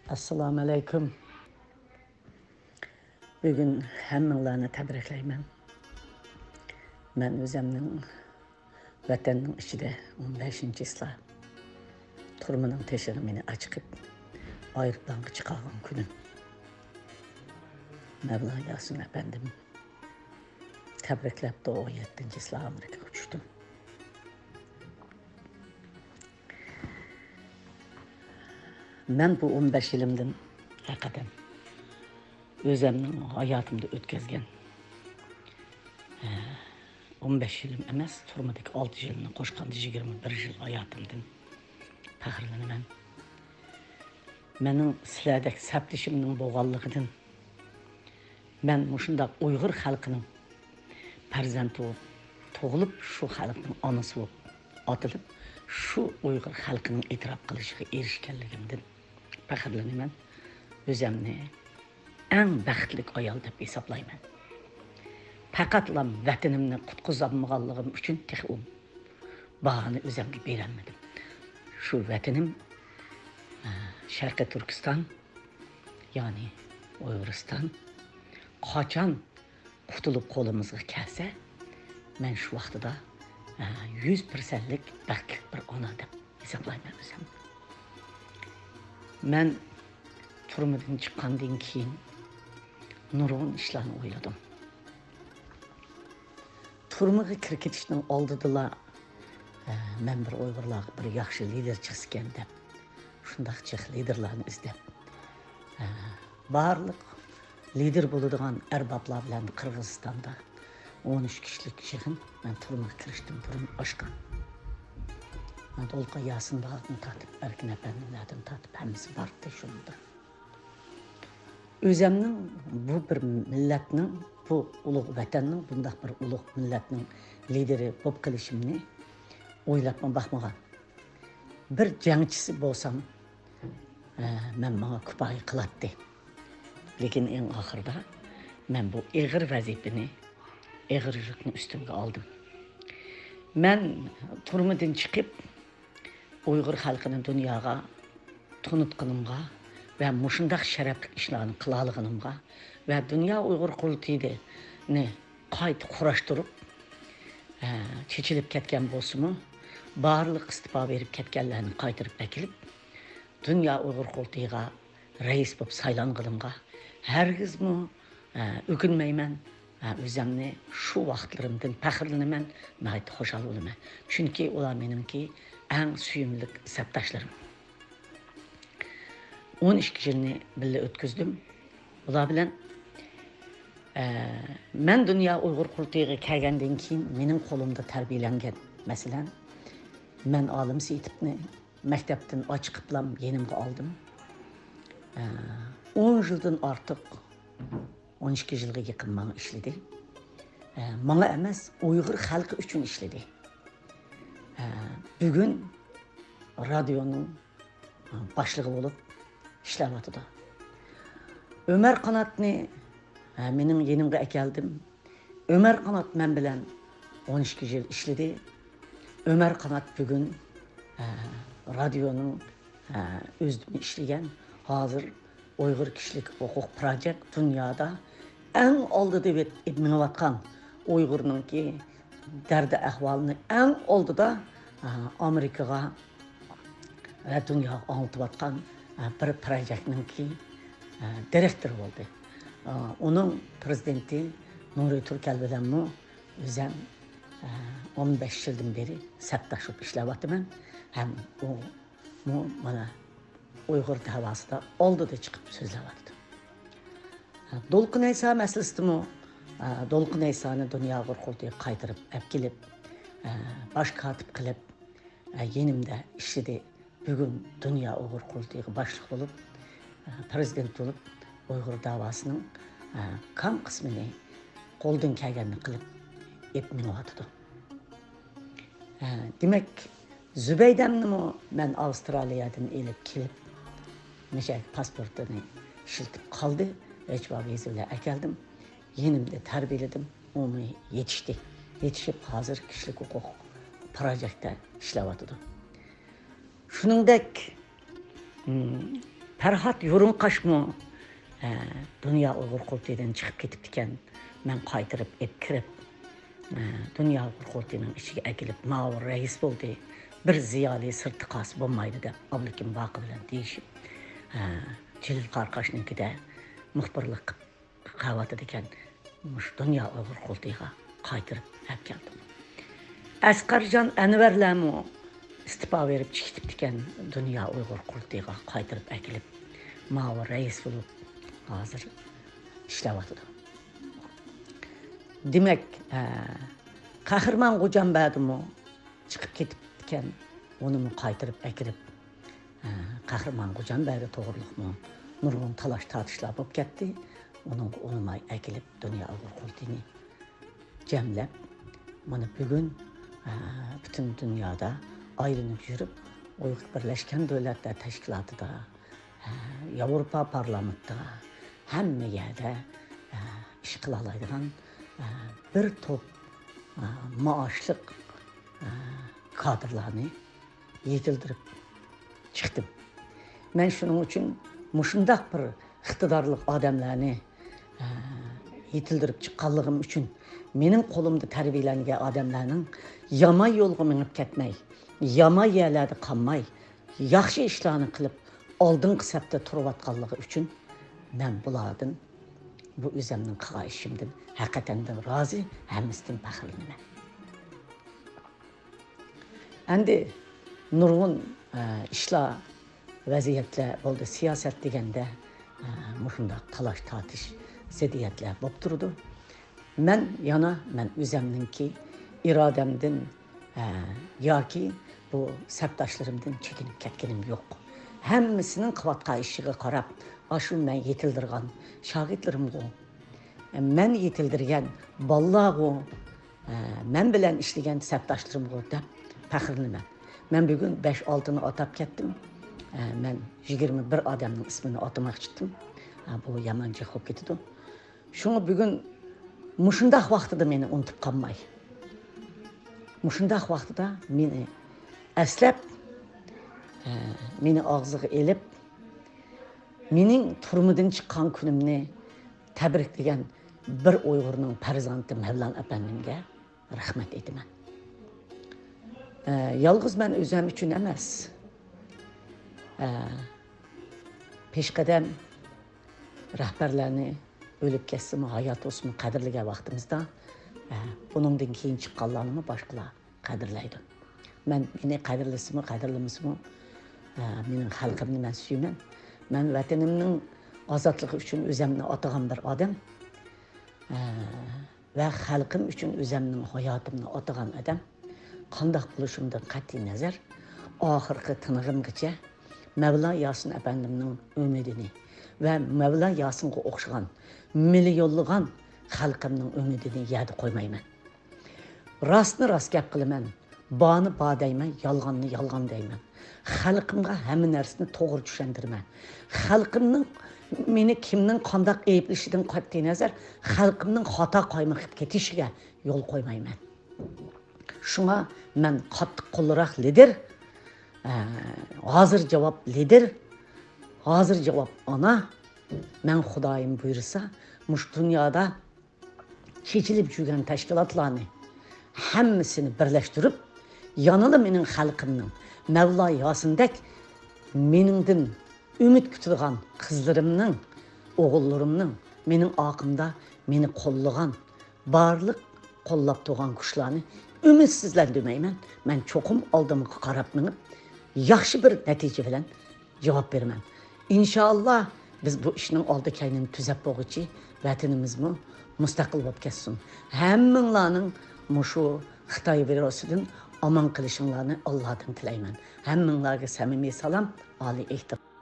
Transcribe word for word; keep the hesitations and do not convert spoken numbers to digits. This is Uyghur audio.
ئەسسالامۇ ئەلەيكۇم. بۈگۈن ھەممىڭلارنى تەبرىكلەيمەن. مەن ئۆزەمنىڭ ۋەتەننىڭ ئىچىدە ئون بەشىنچى چىسلا تۈرمىنىڭ تېشىغا مېنى ئاچىقىپ، ئايروپىلانغا چىقارغان كۈنۈم. مەۋلا ياسىن ئەپەندىم تەبرىكلەپتۇ، ئون يەتتىنچى چىسلا ئامېرىكىغا ئۇچتۇم. مەن بۇ ئون بەش يىلىمدىن ھەقىقەتەن ئۆزەمنىڭ ھاياتىمدا ئۆتكۈزگەن، ئە، ئون بەش يىلىم ئەمەس، تۈرمىدىكى ئالتە يىلنى قوشقاندا يىگىرمە بىر يىل ھاياتىمدىن پەخىرلىنىمەن. مېنىڭ سىلەردەك سەپدىشىمنىڭ بولغانلىقىدىن، مەن مۇشۇنداق ئۇيغۇر خەلقىنىڭ پەرزەنتى بولۇپ تۇغۇلۇپ، شۇ خەلقنىڭ ئانىسى بولۇپ ئاتىلىپ، شۇ ئۇيغۇر خەلقىنىڭ ئېتىراپ قىلىشىغا ئېرىشكەنلىكىمدىن پەخىرلىنىمەن. ئۆزەمنى ئەڭ بەختلىك ئايال دەپ ھېسابلايمەن. پەقەتلا ۋەتىنىمنى قۇتقۇزالمىغانلىقىم ئۈچۈن تېخى ئۇ باھانى ئۆزەمگە بېرەلمىدىم. شۇ ۋەتىنىم، ئە، شەرقىي تۈركىستان، يەنى ئۇيغۇرىستان قاچان قۇتۇلۇپ قولىمىزغا كەلسە، مەن شۇ ۋاقتىدا، ئە، يۈز پىرسەنتلىك بەختلىك بىر ئانا دەپ ھېسابلايمەن ئۆزۈمنى. مەن تۈرمىدىن چىققاندىن كېيىن نۇرغۇن ئىشلارنى ئويلىدىم. تۈرمىگە كىرىپ كېتىشنىڭ ئالدىدىلا، ئە، مەن بىر ئۇيغۇرلارغا بىر ياخشى لىدېر چىقسىكەن دەپ، شۇنداق جىق لىدېرلارنى ئىزدەپ، ئە، بارلىق لىدېر بولىدىغان ئەربابلار بىلەن قىرغىزىستاندا ئون ئۈچ كىشىلىك يىغىن مەن تۈرمىگە كىرىشتىن بۇرۇن ئاچقان. دولقۇن ياسىنباغدىن تارتىپ، ئەركىن ئەپەندىملەردىن تارتىپ ھەممىسى باردى شۇنىڭدا. ئۆزەمنىڭ بۇ بىر مىللەتنىڭ، بۇ ئۇلۇغ ۋەتەننىڭ، بۇنداق بىر ئۇلۇغ مىللەتنىڭ لىدېرى بولۇپ قېلىشىمنى ئويلاپمۇ باقمىغان. بىر جەڭچىسى بولسام، ئە، مەن ماڭا كۇپايە قىلاتتى. لېكىن ئەڭ ئاخىرىدا مەن بۇ ئېغىر ۋەزىپىنى، ئېغىر يۈكنى ئۈستۈمگە ئالدىم. مەن تۈرمىدىن چىقىپ، ئۇيغۇر خەلقىنى دۇنياغا تونۇتقىنىمغا ۋە مۇشۇنداق شەرەپلىك ئىشلارنى قىلالىغىنىمغا ۋە دۇنيا ئۇيغۇر قۇرۇلتىيىنى قايتا قۇراشتۇرۇپ، ئە، چېچىلىپ كەتكەن بولسىمۇ، بارلىق ئىستېپا بېرىپ كەتكەنلەرنى قايتۇرۇپ ئەكېلىپ، دۇنيا ئۇيغۇر قۇرۇلتىيىغا رەئىس بولۇپ سايلانغىنىمغا ھەرگىزمۇ، ئە، ئۆكۈنمەيمەن. ئە، ئۆزۈمنى شۇ ۋاقىتلىرىمدىن پەخىرلىنىمەن، ناھايىتى خۇشال بولىمەن. چۈنكى ئۇلار مېنىڭكى ئەڭ سۆيۈملۈك سەپداشلىرىم. ئون ئىككى يىلنى بىللە ئۆتكۈزدۈم ئۇلار بىلەن. ئە، مەن دۇنيا ئۇيغۇر قۇرۇلتىيىغا كەلگەندىن كېيىن مېنىڭ قولۇمدا تەربىيەلەنگەن، مەسىلەن، مەن ئالىم سېيىتوۋنى مەكتەپتىن ئاچىقىپلام يېنىمغا ئالدىم. ئە، ئون يىلدىن ئارتۇق، ئون ئىككى يىلغا يېقىن ماڭا ئىشلىدى. ئە، ماڭا ئەمەس، ئۇيغۇر خەلقى ئۈچۈن ئىشلىدى. ئە، بۈگۈن رادىيونىڭ، ئە، باشلىقى بولۇپ ئىشلەۋاتىدۇ. ئۆمەر قاناتنى، ئە، مېنىڭ يېنىمغا ئەكەلدىم. ئۆمەر قانات مەن بىلەن ئون ئىككى يىل ئىشلىدى. ئۆمەر قانات بۈگۈن، ئە، رادىيونىڭ، ئە، ئۆزىدىن ئىشلىگەن، ھازىر ئۇيغۇر كىشىلىك ھوقۇق پروجېكت دۇنيادا ئەڭ ئالدىدا مېڭىۋاتقان، ئۇيغۇرنىڭكى دەردى ئەھۋالىنى ئەڭ ئالدىدا، ئە، ئامېرىكىغا ۋە دۇنياغا ئاڭلىتىۋاتقان، ئە، بىر پروجېكتنىڭكى، ئە، دىرېكتورى بولدى. ئە، ئۇنىڭ پىرېزىدېنتى نۇرى تۈركەل بىلەنمۇ ئۆزەم، ئە، ئون بەش يىلدىن بېرى سەپداش بولۇپ ئىشلەۋاتىمەن. ھەم ئۇمۇ مانا ئۇيغۇر دەۋاسىدا ئالدىدا چىقىپ سۆزلەۋاتىدۇ. ئە، دولقۇن ئەيسا مەسىلىسىدىمۇ، ئە، دولقۇن ئەيسانى دۇنيا ئۇيغۇر قۇرۇلتىيىغا قايتۇرۇپ ئەپ كېلىپ، ئە، باش كاتىپ قىلىپ، ئە، يېنىمدا ئىشلىدى. بۈگۈن دۇنيا ئۇيغۇر قۇرۇلتىيىغا باشلىق بولۇپ، ئە، پىرېزىدېنت بولۇپ، ئۇيغۇر داۋاسىنىڭ، ئە، كام قىسمىنى قولىدىن كەلگەننى قىلىپ ئېلىپ مېڭىۋاتىدۇ. ئە، دېمەك، زۇبەيدەمنىمۇ مەن ئاۋسترالىيەدىن ئېلىپ كېلىپ، مۇشۇ پاسپورتىنى ئىشلىتىپ قالدى. ئېچ ۋىزا بىلەن ئەكەلدىم. يېنىمدا تەربىيەلىدىم. ئۇمۇ يېتىشتى. يېتىشىپ، ھازىر كىشىلىك ھوقۇق پروجېكتتا ئىشلەۋاتىدۇ. شۇنىڭدەك، م، پەرھات يۇرۇڭقاشمۇ، ئە، دۇنيا ئۇيغۇر قۇرۇلتىيىدىن چىقىپ كېتىپتىكەن. مەن قايتۇرۇپ ئېلىپ كىرىپ، ئە، دۇنيا ئۇيغۇر قۇرۇلتىيىنىڭ ئىچىگە ئەكېلىپ، ماۋۇ رەئىس بولدى، بىر زىيالىي سىرتقا قالسا بولمايدۇ دەپ، ئابلىكىم ۋاقا بىلەن دېيىشىپ، ئە، جېلىل قاراقاشنىڭكىدە مۇخبىرلىق قىلىپ قىلىۋاتىدىكەن. مۇشۇ دۇنيا ئۇيغۇر قۇرۇلتىيىغا قايتۇرۇپ ئەپ كەلدىم. ئەسقەرجان ئەنۋەرلەرمۇ ئىستېپا بېرىپ چىقىپتىكەن، دۇنيا ئۇيغۇر قۇرۇلتىيىغا قايتۇرۇپ ئەكېلىپ، ماۋۇ رەئىس بولۇپ ھازىر ئىشلەۋاتىدۇ. دېمەك، ئە، قەھرىمان غوجامبەردىمۇ چىقىپ كېتىپتىكەن، ئۇنىمۇ قايتۇرۇپ ئەكىرىپ، ئە، قەھرىمان غوجامبەردى توغرۇلۇقمۇ نۇرغۇن تالاش-تارتىشلار بولۇپ كەتتى. ئۇنىڭغا ئۇنىماي ئەكېلىپ، دۇنيا ئۇيغۇر قۇرۇلتىيىنى جەملەپ، مانا بۈگۈن، ئە، پۈتۈن دۇنيادا ئايلىنىپ يۈرۈپ، ئۇيغۇر بىرلەشكەن دۆلەتلەر تەشكىلاتىدا، ئە، ياۋروپا پارلامېنتىدا، ھەممە يەردە، ئە، ئىش قىلالايدىغان، ئە، بىر توپ، ئە، مائاشلىق، ئە، كادىرلارنى يېتىلدۈرۈپ چىقتىم. مەن شۇنىڭ ئۈچۈن مۇشۇنداق بىر ئىقتىدارلىق ئادەملەرنى، ئە، يېتىلدۈرۈپ چىققانلىقىم ئۈچۈن، مېنىڭ قولۇمدا تەربىيەلەنگەن ئادەملەرنىڭ يامان يولغا مېڭىپ كەتمەي، يامان يەرلەردە قالماي، ياخشى ئىشلارنى قىلىپ، ئالدىنقى سەپتە تۇرۇۋاتقانلىقى ئۈچۈن مەن بۇلاردىن، بۇ ئۆزەمنىڭ قىلغان ئىشىمدىن ھەقىقەتەن رازى، ھەممىسىدىن پەخىرلىنىمەن. ئەمدى نۇرغۇن، ئە، ئىشلار، ۋەزىيەتلەر بولدى. سىياسەت دېگەندە، ئە، مۇشۇنداق تالاش-تارتىش، زىددىيەتلەر بولۇپ تۇرىدۇ. مەن يەنە، مەن ئۆزەمنىڭكى ئىرادەمدىن، ئە، ياكى بۇ سەپداشلىرىمدىن چېكىنىپ كەتكىنىم يوق. ھەممىسىنىڭ قىلىۋاتقان ئىشىغا قاراپ، ئاشۇ مەن يېتىلدۈرگەن شاگىرتلىرىمغۇ، مەن يېتىلدۈرگەن بالىلارغۇ، مەن بىلەن ئىشلىگەن سەپداشلىرىمغۇ دەپ پەخىرلىنىمەن. مەن بۈگۈن بەش-ئالتىنى ئاتاپ كەتتىم. مەن يىگىرمە بىر ئادەمنىڭ ئىسمىنى ئاتىماقچىدىم. بۇ يامان جىق بولۇپ كېتىدۇ. شۇڭا بۈگۈن مۇشۇنداق ۋاقتىدا مېنى ئۇنتۇپ قالماي، مۇشۇنداق ۋاقتىدا مېنى ئەسلەپ، مېنى ئاغزىغا ئېلىپ، مېنىڭ تۈرمىدىن چىققان كۈنۈمنى تەبرىكلىگەن بىر ئۇيغۇرنىڭ پەرزەنتى مەۋلان ئەپەندىمگە رەھمەت ئېيتىمەن. ئە، يالغۇز مەن ئۆزۈم ئۈچۈن ئەمەس، ئە، پېشقەدەم رەھبەرلەرنى ئۆلۈپ كەتسىمۇ، ھايات بولسىمۇ قەدىرلىگەن ۋاقتىمىزدا، ئە، بۇنىڭدىن كېيىن چىققانلارنىمۇ باشقىلار قەدىرلەيدۇ. مەن مېنى قەدىرلىسىمۇ، قەدىرلىمىسىمۇ، ئە، مېنىڭ خەلقىمنى مەن سۆيىمەن. مەن ۋەتىنىمنىڭ ئازادلىقى ئۈچۈن ئۆزۈمنى ئاتىغان بىر ئادەم. ئە، ۋە خەلقىم ئۈچۈن ئۆزۈمنىڭ ھاياتىمنى ئاتىغان ئادەم. قانداق بولۇشۇمدىن قەتئىي نەزەر، ئاخىرقى تىنىقىمغىچە مەۋلا ياسىن ئەپەندىمنىڭ ئۈمىدىنى ۋە مەۋلا ياسىنغا ئوخشىغان مىليونلىغان خەلقىمنىڭ ئۈمىدىنى يەردە قويمايمەن. راستنى راست گەپ قىلىمەن، بارنى بار دەيمەن، يالغاننى يالغان دەيمەن. خەلقىمگە ھەممە نەرسىنى توغرا چۈشەندۈرىمەن. خەلقىمنىڭ مېنى كىمنىڭ قانداق ئەيىبلىشىدىن قەتئىينەزەر، خەلقىمنىڭ خاتا قايمىقىپ كېتىشىگە يول قويمايمەن. شۇڭا مەن قاتتىق قوللىراق لىدىر، ئە، ھازىر جاۋاب لىدىر، ھازىر جاۋاب ئانا. مەن خۇدايىم بۇيرۇسا، مۇشۇ دۇنيادا چېچىلىپ يۈرگەن تەشكىلاتلارنى ھەممىسىنى بىرلەشتۈرۈپ، يەنىلا مېنىڭ خەلقىمنىڭ، مەۋلا ياسىندەك مېنىڭدىن ئۈمىد كۈتىدىغان قىزلىرىمنىڭ، ئوغۇللىرىمنىڭ، مېنىڭ ئارقامدا مېنى قوللىغان، بارلىق قوللاپ تۇرغان كۈچلەرنى ئۈمىدسىزلەندۈرمەيمەن. مەن چوقۇم ئالدىمغا قاراپ مېڭىپ، ياخشى بىر نەتىجە بىلەن جاۋاب بېرىمەن. ئىنشائاللا، بىز بۇ ئىشنىڭ ئالدى كەينىنى تۈزەپ بولغۇچە ۋەتىنىمىزمۇ مۇستەقىل بولۇپ كەتسۇن. ھەممىڭلارنىڭ مۇشۇ خىتاي ۋىرۇسىدىن ئامان قېلىشىڭلارنى ئاللادىن تىلەيمەن. ھەممىڭلارغا سەمىمىي سالام، ئالىي ئېھتىرام.